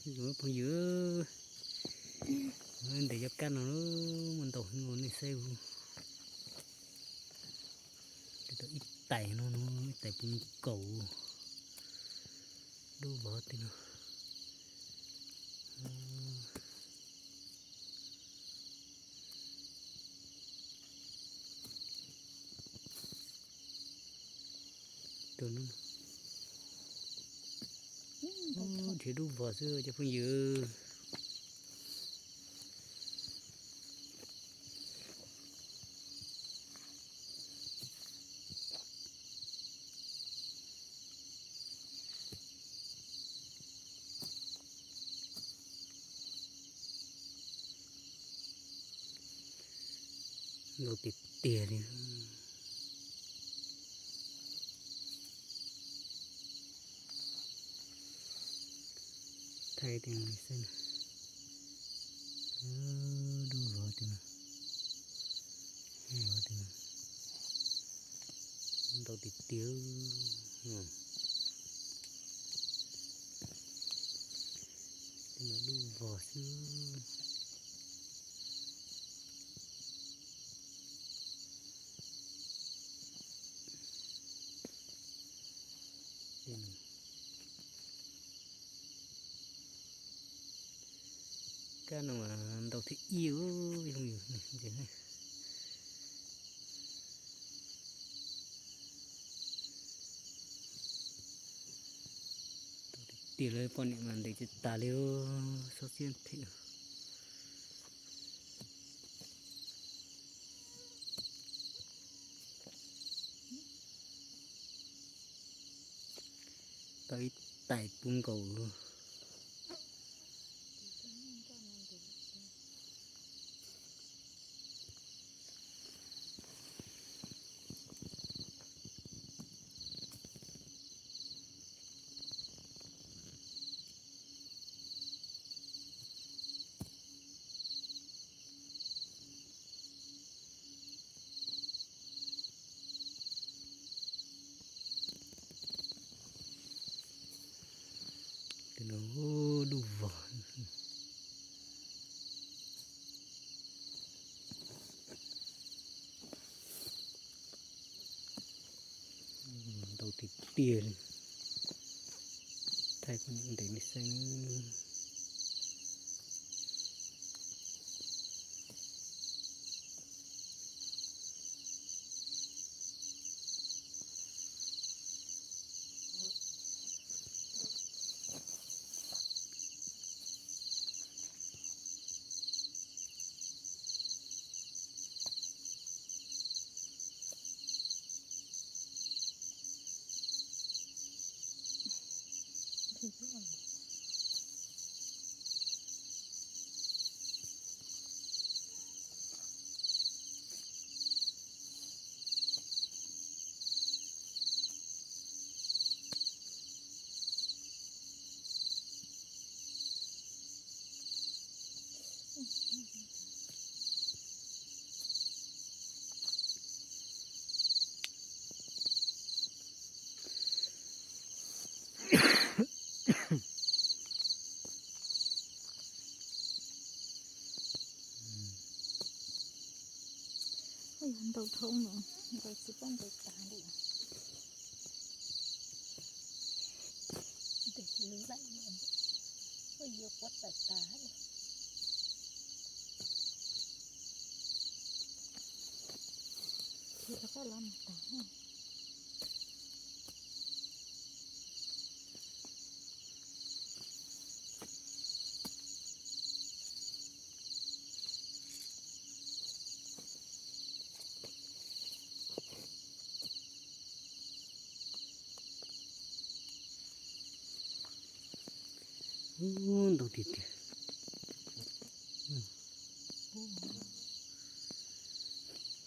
Phooj ywg, ntev cov kab no muaj ntau heev, nej saib, tau ib tais no, ib tais puv nkaus, dub vog tiag no. Nrhiav dub vog xwb cov phooj ywg. Ntau tiag tiag li. Thaij tias xwb, dub vog tiag, dub vog tiag, ntau tiag tiag. Dub vog xwb. Kab no mas ntau thiab ib, ntses. Tiag lawm, poj niam mas ntev tsis tas li, txhob siab phem. Tau ib tais puv nkaus. Tus no dub vog. Ntau tiag tiag li. Thaij poj niam ntev me xeeb. Ntau dhau no, ntau tsis paub ntau tas li. Ntau tsis laij, yuav quaj tawm tas li. Ces rov qab los mus tas. Ub, ntau tiag tiag.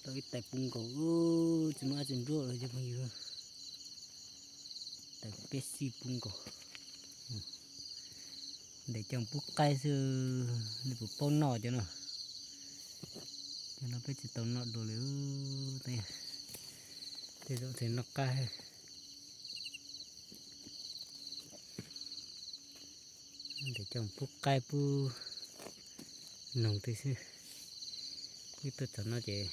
Tau ib tais puv nkaus, tsis muaj dab tsi ntsuab lawm cov phooj ywg. Tais peb xij puv nkaus. Ntev coj pub qaib xwb, nej puas paub noj cov no? Cov no peb tsis tau noj dua li. Tej zaum tseem noj qab. Ntes coj pub qaib pub noog twg xwb. Wb tuaj txog no ces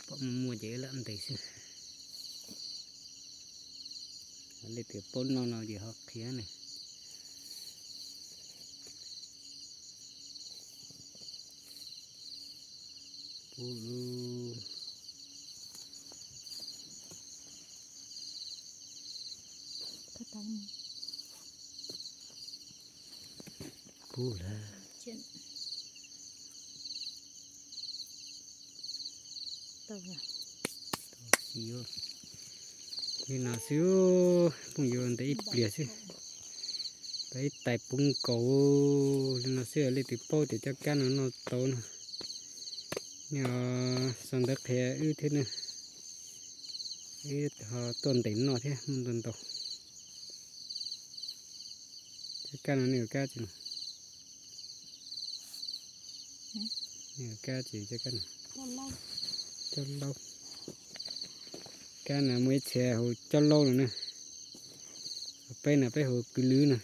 pom muaj muaj ces wb lam ntes xwb. Leej twg paub noj no ces ho qhia ne. Pub lawm. Pub lawm. Li no xwb, phooj ywg, ntes ib pliag xwb, tau ib tais puv nkaus li no xwb. Leej twg paub tias cov kab no noj tau no, nej sau ntawv qhia wb thiab ne, wb ho tuaj ntes noj thiab muaj ntau ntau. Cov kab no nej hu kab tsi? Nej hu kab tsi cov kab no? Cov laub. Kab no muaj ib txhia hu cov laub no ne. Peb no peb hu kwv lwv no.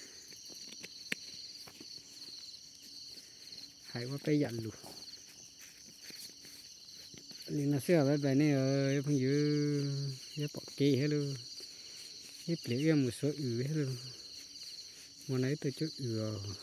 Hais ua peb yam lus. Li no xwb os, bye bye nej os phooj ywg, yuav pom kev thiab lauj. Ib pliag wb mus xuav wm thiab lauj. Hmo no wb tuaj cuab wm os.